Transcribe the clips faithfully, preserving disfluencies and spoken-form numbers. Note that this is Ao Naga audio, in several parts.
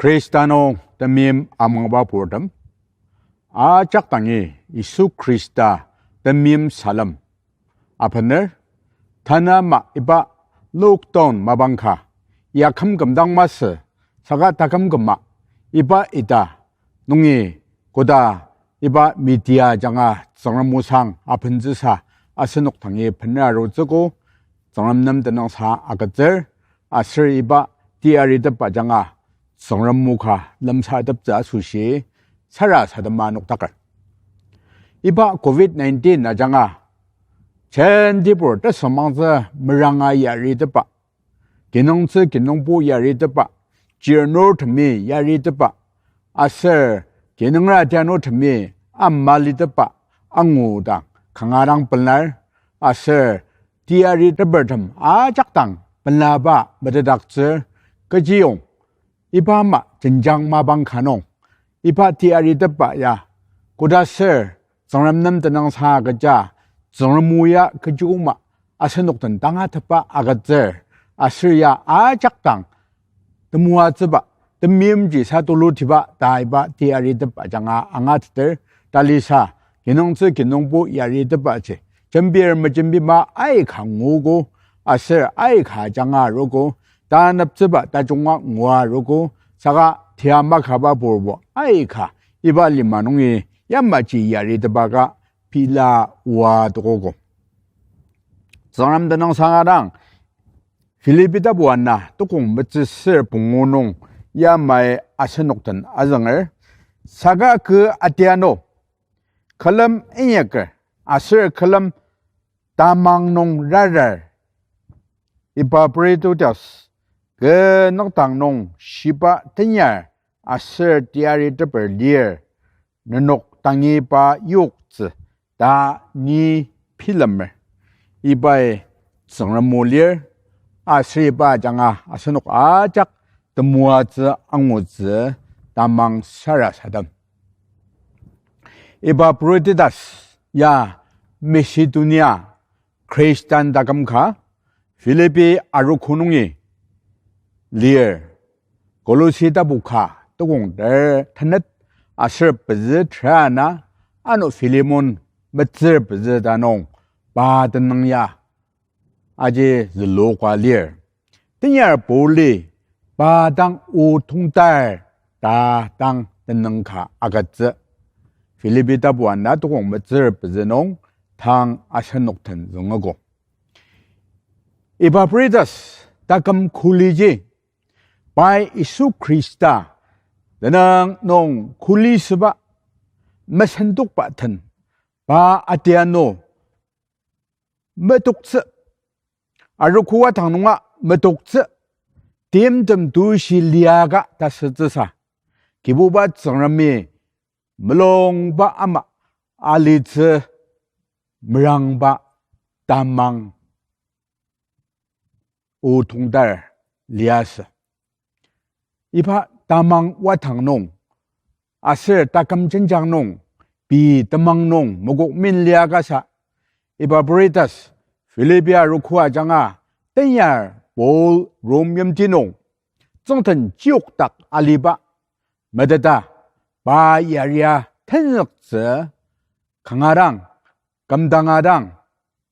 Khrista nung temeim amangba purtem, ajak dangi Yisu Khrista temeim salem abener. Tanü ama iba lockdown mapang ka, ya kümküm dang masü, saka taküm küma iba ita nungi koda iba media ajanga Tsüngrem osang abentsüsa asenok dangi bener arutsüogo. Tsüngrem nem tenüngsang agütsür, aser iba teyaritepba ajanga Tsüngrem o ka lemsateptsü asoshi sarasadema nokdaker. Iba covid nineteen ajanga jentibur tesüngmangtsü meranga yaritepba, kinungtsü kinungpo yaritepba, chirnurtemi yaritepba, aser kinungra tianurtemi amalitepba angu dang kanga dang pelar, aser teyaritepertem ajak dang pelaba metetdaktsür. Kechiyong iba ama jenjang mapang ka nung, iba teyaritepba ya koda ser Tsüngrem nem tenüngsang agüja, Tsüngrem o ya kechiyong ama asenok den tangatetba agütsür, aser ya ajak dang temoatsüba, temeimji sa tulutiba ta iba teyaritepba ajanga angateter. Talisa, kinungtsü kinungpo yaritepbaji jembir mejembima aika nguogo, aser aika ajanga arogo, taneptsüba tajunga ngua arogo, saka tia makaba purbo aika iba lima nungi yamaji yaritepba ka pela oa tokogo. Tsüngrem tenüngsang adang, Philippi tapu ana tukong metsüsür pungu nung yamai asenok den azünger, saka kü atiano, külem inyaker aser külem tamang nung rarar Epaphroditus, kü nokdang nung shiba tenyar aser teyariteper lir, nenok dangi pa yoktsü ta ni bilemer. Ibai Tsüngrem o lir, aser iba ajanga asenok ajak temoatsü angutsü tamang sarasadem. Epaphroditus ya Macedonia Khristan taküm ka Philippi arogo nungi lir. Kolosi tapu ka tukong ter tenet aser pezü ter ana, ano Philemon metsür pezü ta nung pa tenüng ya aji züluka lir. Tenyar Pauli pa dang o tongtar ta dang tenüng ka agütsü. Philippi tapu ana tukong metsür pezü nung tang asenok den züngogo. Epaphroditus taküm kuliji, pai Yisu Khrista tenüng nung kuli süba mesendokba den pa atiano metoktsü, arogo atang nunga metoktsü, timtem tushi liaka tasütsüsa, Kibuba Tsüngremi mulungba ama alitsü merangba tamang o tongtar liasü. Iba tamang watang nung aser taküm jenjang nung, pei temang nung mokok min liakasa, Epaphroditus Philippi arogo ajanga tenyar Paul Rom yimti nung tsüngden chiyokdak aliba meteta, pa yaria tenzüktsü kanga dang, kümdanga dang,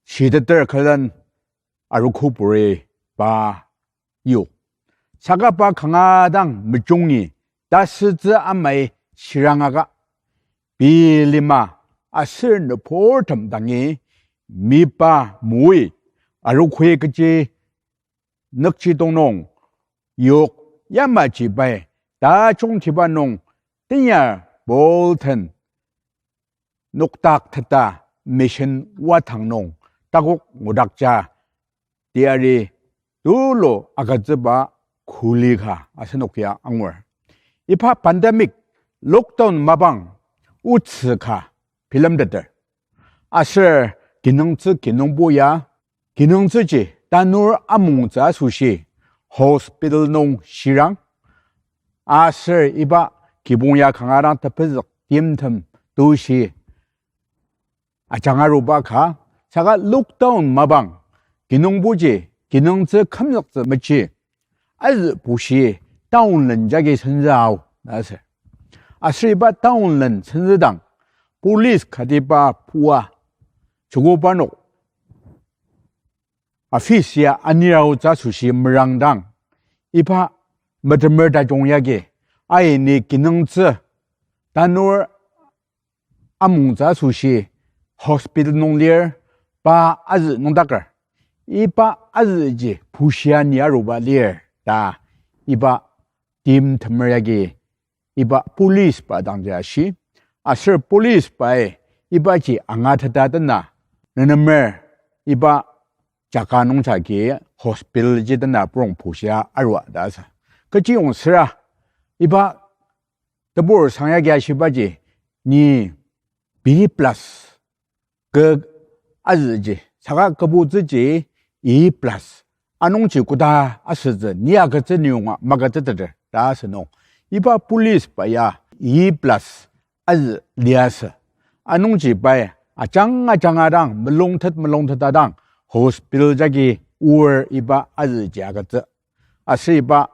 shiteter külen arogoburi pa yok. Saka pa kanga dang mejungi tasütsü amai shirangaka, pei lima aser nüburtem dangi mipa moi arogoi kechi nükjidong nung yok yamaji pai tajungtiba nung tenyar Paul den nokdakteta mission watang nung takok ngudakja teyari tulu agütsüba kuli ka asenok ya angur. Iba pandemic lockdown mapang otsü ka bilemteter. Aser kinungtsü kinungpo ya, kinungtsüji tanur amongtsü asoshi hospital nung shirang. Aser iba kibong ya kanga dang tepezük timtem tushi ajanga aruba ka, saka lockdown mapang kinungpoji kinungtsü kümzüktsü mechi azü bushi town len jagi senzü ao ta asür. Aser iba town len senzüdang police katiba pua, joko parnok office ya anir aotsü asoshi merangdang, iba metemer tajung yagi aini kinungtsü tanur amongtsü asoshi hospital nung lir, pa azü nüngdaker. Iba azüji pushia ni aruba lir ta iba timtemer yagi iba police pa dangji ashi. Aser police pai ibaji angateta dena, nenemer iba jaka nungjagi hospital ji dena prong pushia arua ta asü. Kechiyong süra iba tebur sang yagi ashibaji, ni B plus kü azüji, saka kübutsüji A plus. Anungji koda asütsü ni agütsü niyonga magütsüteter ta asünung, iba police pa ya A plus azü liasü. Anungji pai ajanga ajanga dang, melungtet melungtet adang hospital jagi oar iba azüji agütsü. Aser iba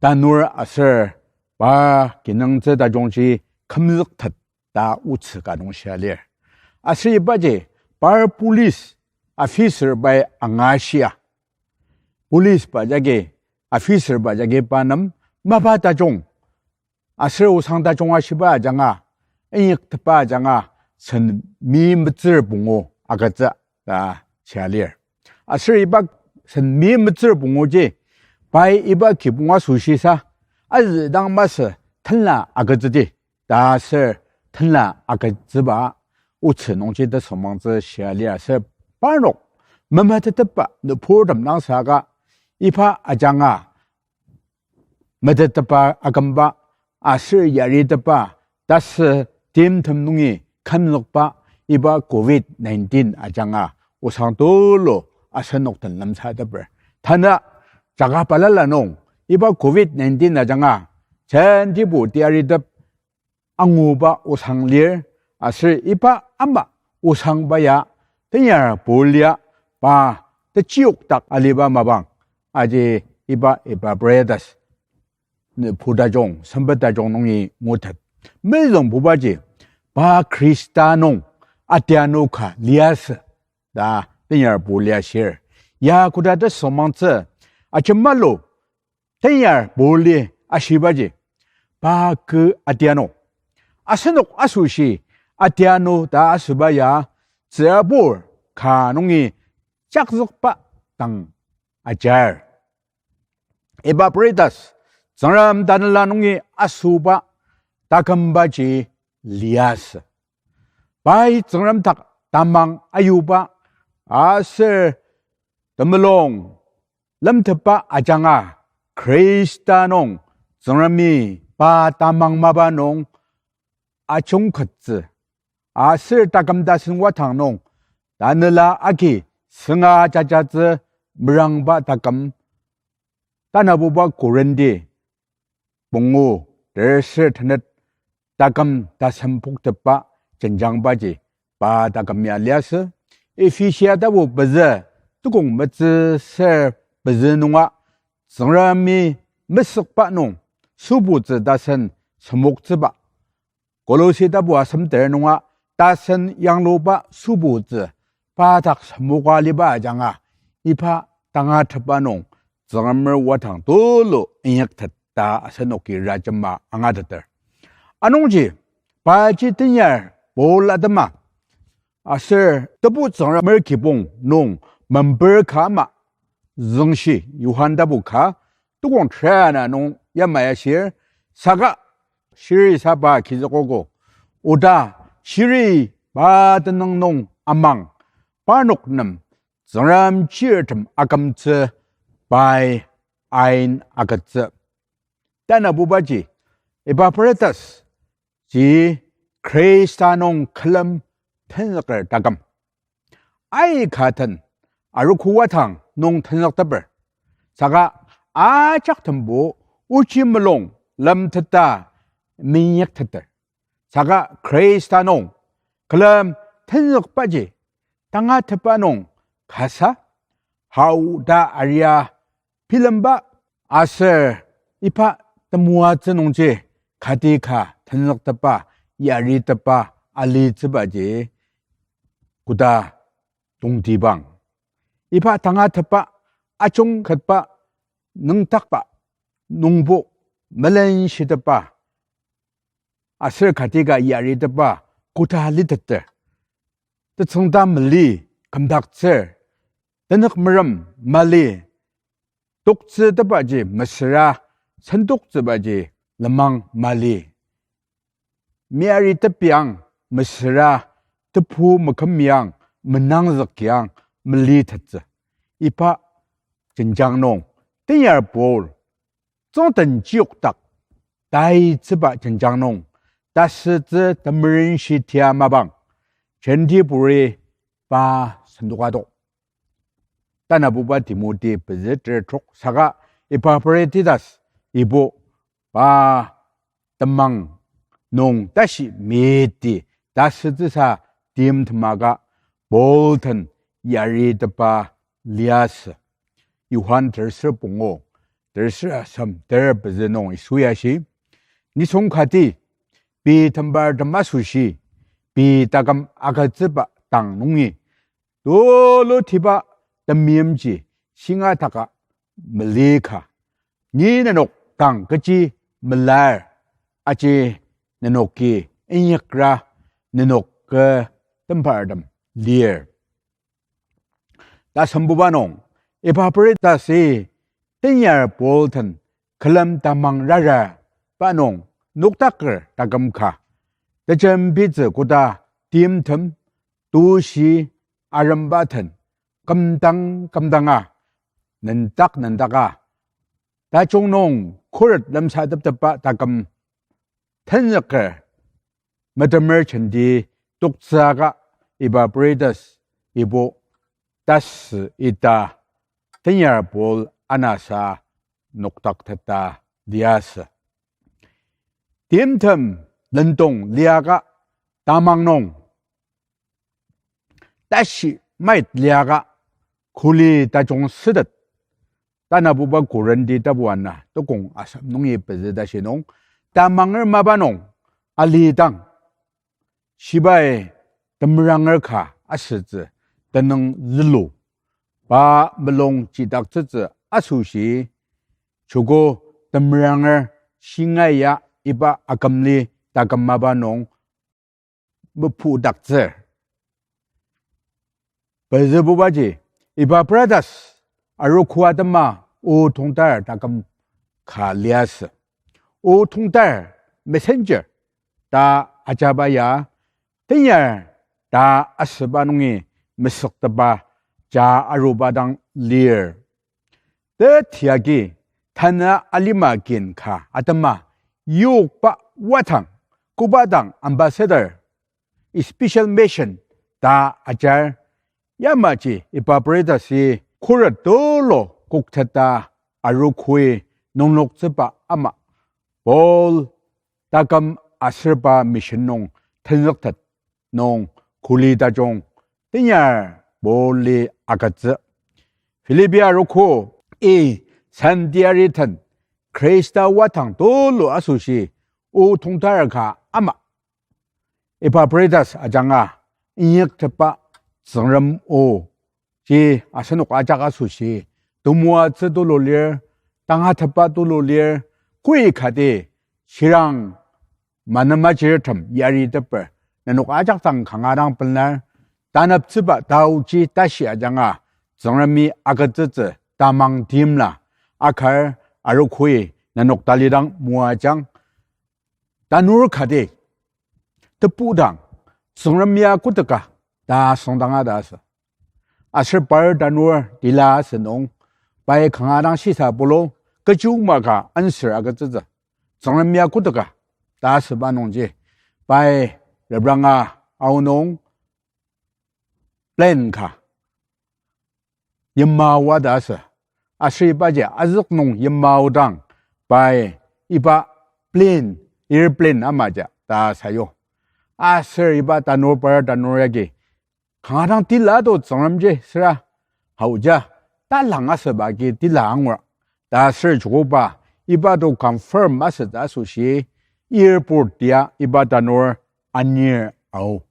tanur aser pa kinungtsü tajungji kümzüktet ta otsü ka nung shia lir. Aser ibaji par police officer pai angashia, police pa jagi, officer pa jagi pa nem mapa tajung aser osang tajung ashiba ajanga, inyaktepa ajanga, sen mi metsür pungu agütsü ta shia lir. Aser iba sen mi metsür punguji, pai iba kibong asoshisa, azü dang masü tenla agütsüdi ta aser tenla agütsüba otsü nungji tesümangtsü shia lir. Aser parnok memetetepba nüburtem dang saka iba ajanga metetepa akümba aser yaritepa tasü timtem nungi kümzükba iba covid nineteen ajanga osang tulu asenok den lemsateper. Tanü jaka balala nung iba covid nineteen ajanga jentibo tiyaritep anguba osang lir, aser iba ama osangba ya tenyar Paul ya pa techiyokdak aliba mapang, aji iba Epaphroditus nübu tajung, sempet tajung nungi ngutet. Mezüngbubaji, pa Khrista nung atianu ka liasü ta tenyar Paul ya ashir. Ya koda tesümangtsü, ajemalu tenyar Paul-i ashibaji, pa kü atianu, asenok asoshi atianu ta asüba ya tsürabur ka nungi jakzükba dang ajar. Epaphroditus, Tsüngrem tanela nungi asüba takümbaji liasü. Pai Tsüngrem dak tamang ayuba aser temulung lemtetba ajanga Khrista nung Tsüngremi pa tamang mapa nung ajungkettsü aser taküm tasen wadang nung tanela agi sünga jajatsü merangba taküm, tanabuba Korinti pungu terser tenet taküm tasen poktetba jenjangbaji pa taküm ya liasü. Ephesia tapu pezü, tukong metsü ser pezü nunga, Tsüngremi mesükba nung sübutsü tasen semoktsüba, Kolosi tapu asem ter nunga, tasen yangluba sübutsü pa dak semoka liba ajanga, iba tangatetba nung Tsüngremer wadang tulu inyaktet ta asenoki rajema angateter. Anungji, paji tenyar Paul atema aser Tebu Tsüngremer kibong nung member ka ama züngshi, Johan tapu ka, tukong tera ana nung yamai ashir, saka shiri saba kizükogo, oda shiri pa tenüng nung amang, parnok nem Tsüngrem chirtem akümtsü pai ain agütsü. Tanabubaji, Epaphroditus ji Khrista nung külem tenzüker taküm. Aika den arogo wadang nung tenzükteper. Saka ajak tembo ochi mulung lemteta minyakteter. Saka Khrista nung külem tenzükbaji tangatetba nung kasa, hau ta aria bilemba aser Iba temoatsü nungji kati ka tenzüktepba, yaritepa, alitsübaji koda tongtibang. Iba tangatetba, ajungketba, nüngdakba, nungbo, melenshitepba, aser kati ka yaritepa koda liteter. Tetsüngda mali, kümdaktsür, tenük merem mali, toktsütepaji mesüra, sentoktsübaji lenmang mali. Meyari tepiang mesüra, tebu mekümyang, menangzükang melitettsü. Iba jenjang nung, tenyar Paul, tsüngden chiyokdak, taitsüba jenjang nung, tasütsü temerenshi tia mapang, jenti puri pa sendokadok. Tanabuba Timoti pezü ter trok saka Epaphroditus ibo pa temang nung tashi miti tasütsüsa timtemaka Paul den yaritepa liasü. Johan terser pungu, terser asem ter pezü nung Yisu ya shi, nisung kati, pei tembartem asoshi, pei taküm agütsüba dang nungi, tulutiba temeimji shinga taka melika, ni nenok dang kechi melar, aji nenoki inyakra, nenok kü tembartem lir. Tasembuba nung, Epaphroditus-i tenyar Paul den külem tamang rara pa nung noktaker taküm ka, tejembitsü koda timtem, tushi aremba den kümdang kümdanga, nendak nendaka, tajung nung khuret lemsateptepba taküm tenzüker metemer jenti toktsüaka Epaphroditus ibo tasü ita tenyar Paul anasa noktakteta liasü. Timtem lendong liaka tamang nung tashi mait liaka kuli tajung sütet. Tanabuba Korinti tapu ana tukong asem nungi pezü tashi nung, tamanger mapa nung alidang shibai temeranger ka asütsü tenüng zülu, pa melung chidaktsütsü asoshi, joko temeranger shingaia iba akümli taküm mapa nung mepudaktsür. Pezübubaji, Epaphroditus arogo atema o tongtar taküm ka liasü. O tongtar, messenger ta ajaba ya, tenyar ta asüba nungi mesüktepa ja aruba dang lir. Teti agi tanü alima kin ka atema yokba wadang, koba dang ambassador, special mission ta ajar, yamaji Epaphroditus-i khuret tulu kokteta arogoi nungloktsüba ama, Paul taküm aser pa mission nung tenzüktet nung kuli tajung tenyar Paul-i agütsü. Philippi arogo-i Santiari den Khrista wadang tulu asoshi o tongtar ka ama Epaphroditus ajanga inyaktepa Tsüngrem o ji asenok ajak asoshi, temoatsü tulu lir, tangatetba tulu lir, koi kati shirang manema chirtem yariteper, nenok ajak dang kanga dang pelar, taneptsüba taoji tashi ajanga, Tsüngremi agütsütsü tamang timla, akar arogoi nenok talidang moajang, tanur kati, tebudang, Tsüngrem ya koteka ta süngdanga ta asü. Aser par tanur tila asünung, pai kanga dang shisa pulu, kechi maka answer agütsütsü, Tsüngrem ya koteka ta asüba nungji, pai repranga aonung, plane ka yimao ta asü. Aser ibaji azük nung yimaodang, pai iba plane, airplane amaja ta sayu. Aser iba tanur par tanur yagi, kanga dang tila to Tsüngremji süra haoja, talang asüba agi tila angur ta aser chukuba iba to confirm asütsü asoshi airport ya iba tanur anir ao.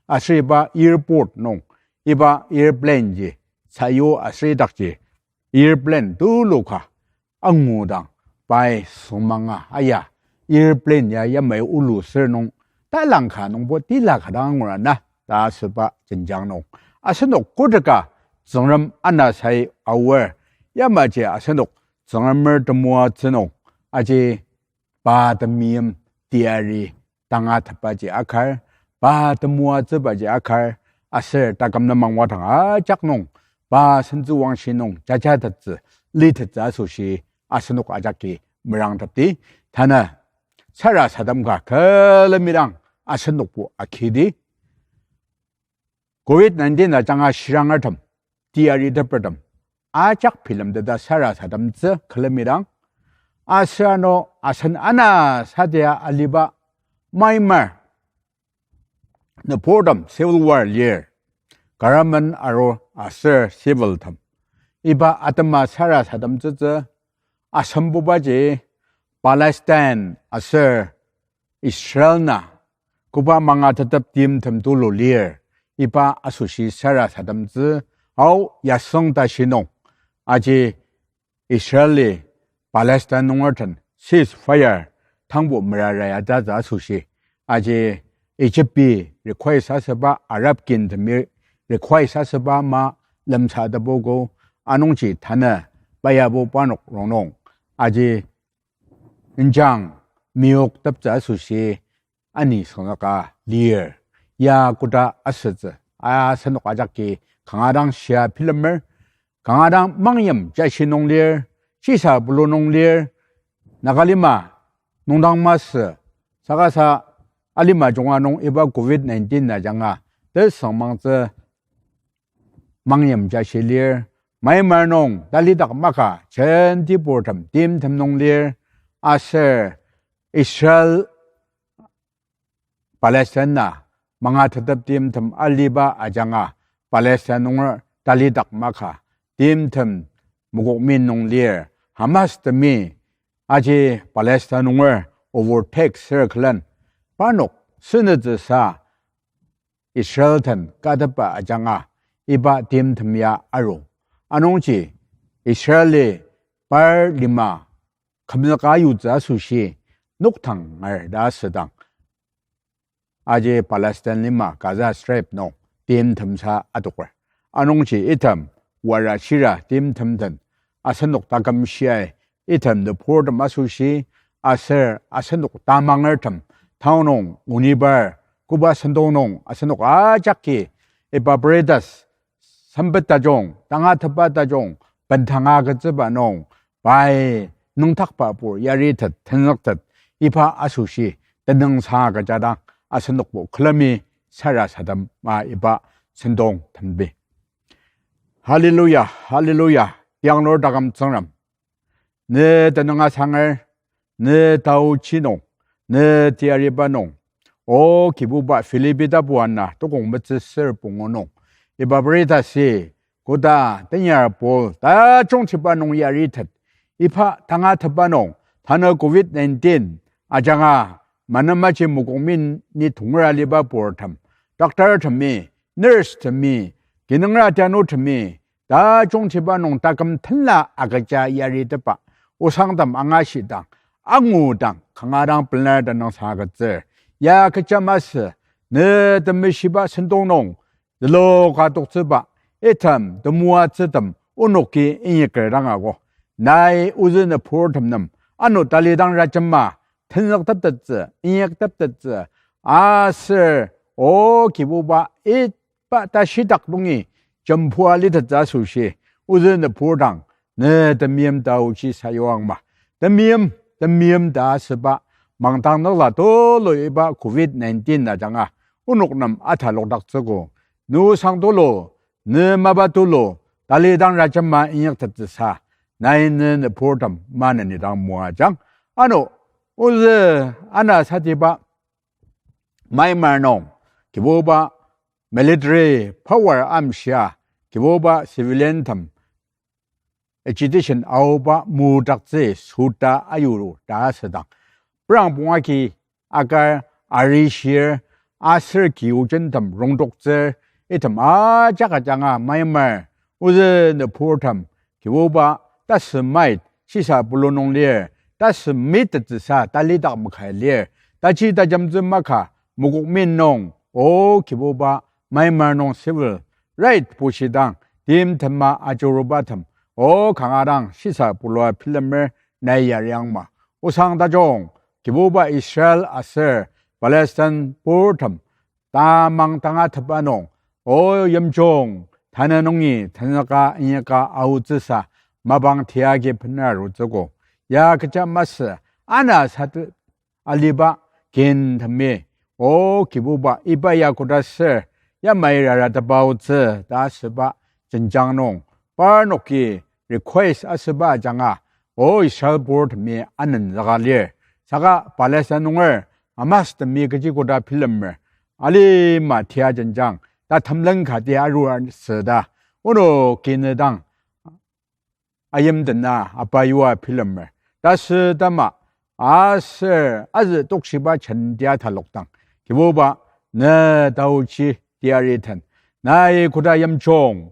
Aser iba airport nung, iba airplane ji, sayu aser idakji, airplane tulu ka angudang, pai süngmanga aya, airplane ya yamai ulu sür nung, talangka nungbo tila ka dang angur na, ta asüba jenjang nung. Asenok koteka Tsüngrem anasai aor, yamaji asenok Tsüngremer temoatsü nung, aji pa temeim teyari tangatetbaji akar, pa temoatsübaji akar, aser taküm nemang wadang ajak nung, pa sentsüwangshi nung jajatettsü, litettsü asoshi asenok ajaki merangtepdi. Tanü sarasadem ka külemidang asenokbo akidi. Covid nineteen ajanga shirangertem, teyaritepertem ajak bilemteta sarasademtsü külemidang. Aser ano asen ana satia aliba Myanmar nüburtem civil war lir, government aru aser civil tem. Iba atema sarasademtsütsü asembubaji Palestine aser Israel na koba mangatetep timtem tulu lir, iba asoshi sarasademtsü ao yasüng tashi nung. Aji Israeli Palestine nungertem ceasefire tangbo merara ya tatsü asoshi. Aji Egypt-i request asüba, Arab kingdom-i request asüba ma lemsatepoko, anungji tanü pa yabo parnok rongnung. Aji injang miyokteptsü asoshi ani süngnaka lir. Ya koda asütsü, asenok ajaki kanga dang shia bilemer, kanga dang mangyim jashi nung lir, shisa pulu nung lir, Nagalima nungdang masü, saka sa alima junga nung iba covid nineteen ajanga tesüngmangtsü mangyim jashi lir, Myanmar nung talidak maka jenti purtem timtem nung lir, aser Israel Palestine na mangatetep timtem aliba ajanga Palestine nunger talidak maka timtem mokokmi nung lir, Hamas temi aji Palestine nunger overtake sür külen parnok senütsüsa Israel den katepa ajanga iba timtem ya aru. Anungji Israeli par lima kümzüka yutsü asoshi noktanger ta asüdang aji Palestine lima Gaza Strip nung timtemsa adoker. Anungji item wara shira timtem den asenok taküm shiai item nüburtem asoshi aser asenok tamangertem town nung unibar koba sentong nung asenok ajaki Epaphroditus sempet tajung, tangatetba tajung, bendanga agütsüba nung, pai nüngdakba pur yaritet, tenzüktet, iba asoshi tenüngsang agüjadang asenokbo külemi sarasadema iba sentong tembi. Hallelujah, hallelujah, tianglur taküm Tsüngrem. Ne tenüng asanger, ne taochi nung, ne teyariba nung, O Kibuba, Philippi tapu ana tokong metsü ser pungu nung, Epaphroditus-i koda tenyar Paul tajungtiba nung yaritet, iba tangatetba nung, tanü covid nineteen ajanga manemaji mokokmi ni tongera liba purtem, doctor temi, nurse temi, kinungra tianutemi, tajungtiba nung taküm tenla agüja yaritepba, osangtem angashidang, angudang, kanga dang pelar tenüngsang agütsür. Ya kecha masü, ne temeshiba sentong nung, zülu ka toktsüba, item temoatsütem onoki inyaker dang ako. Nai ozü nüburtem nem, ano talidang rajema, tenzükteptettsü, inyakteptettsü, aser, O Kibuba, iba tashidak nungi jembua litettsü asoshi, ozü nübur dang, ne temeim taochi sayuangma. Temeim, temeim ta asüba, mangdang nükla tulu iba covid nineteen ajanga onok nem atalokdaktsüogo. Ne osang tulu, ne mapa tulu, talidang rajema inyaktettsüsa, nai ne nüburtem maneni dang moajang. Ano, ozü ana satiba Myanmar nung, Kibuba military power amshia, Kibuba civilian tem agitation aoba mudaktsü süta ayu ta asüdang, prang pongaki aka arishir aser kiujentem rongdoktsür, item ajak ajanga Myanmar ozü nüburtem Kibuba, tasü mait shisa pulu nung lir, tasü mitettsüsa talidak makai lir, taji tajemtsü maka mokokmi nung, O Kibuba, Myanmar nung civil right bushidang timtema ajurubatem, O kanga dang shisa pulua bilemer nai yariangma. Osang tajung, Kibuba, Israel aser Palestine purtem tamang tangatetba nung, O yimjung, tanü nungi tenzüka inyaka aotsüsa mapang tiagi benarutsüogo. Ya kecha masü, ana sat aliba kintemi, O Kibuba, iba ya koda ser yamai raratepa aotsü ta asüba jenjang nung, parnoki request asüba ajanga, O Israel purtemi anenzüka lir. Saka Palestine nunger Hamas temi kechi koda bilemer alima tia jenjang ta temlen kati arur süta, onok kinü dang ayimdena apa yua bilemer. Tasü tama aser azü tokshiba jentia talokdang, Kibuba, ne taochi tiariten, nai koda yimjung,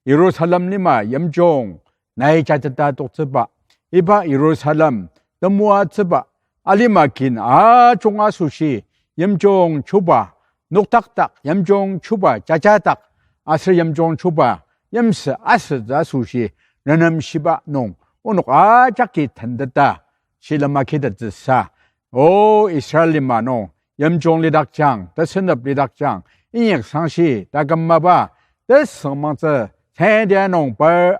Jerusalem lima yimjung, nai jajata toktsüba, iba Jerusalem temoatsüba alima kin ajung asoshi, yimjung chuba noktakdak, yimjung chuba jajadak, aser yimjung chuba yimsü asütsü asoshi, renemshiba nung onok ajaki tenteta shilem akitettsüsa, O Israel lima nung yimjung lidakjang, tesünep lidakjang, inyak sangshi taküm mapa tesüngmangtsü, senti nung par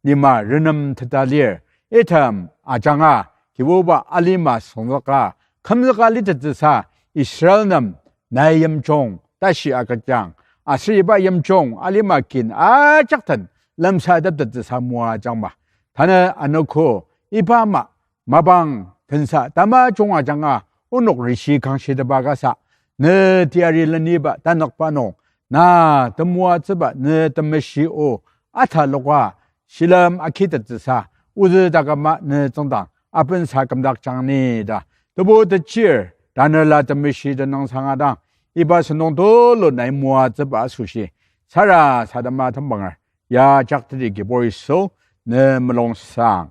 lima renemteta lir. Item ajanga Kibuba, alima süngzüka, kümzüka litettsüsa Israel nem nai yimjung tashi agüjang, aser iba yimjung alima kin ajak den lemsateptettsüsa moajangma. Tanü anogo iba ama mapang tensa tamajung ajanga onok rishi kangshitepa kasa, ne tiari leniba tanükba nung, na temoatsüba ne temeshi o ataloka shilem akitettsüsa, ozü taküma ne tsüngdang apensa kümdakjang ni ta, tebu techir Tanela Temeshi tenüngsang adang, iba sentong tulu nai moatsüba asoshi sarasadema tembanger, ya jakteti Kibur Yisu ne mulungsang.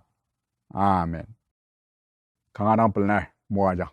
Amen. Kanga dang pelaner moajang.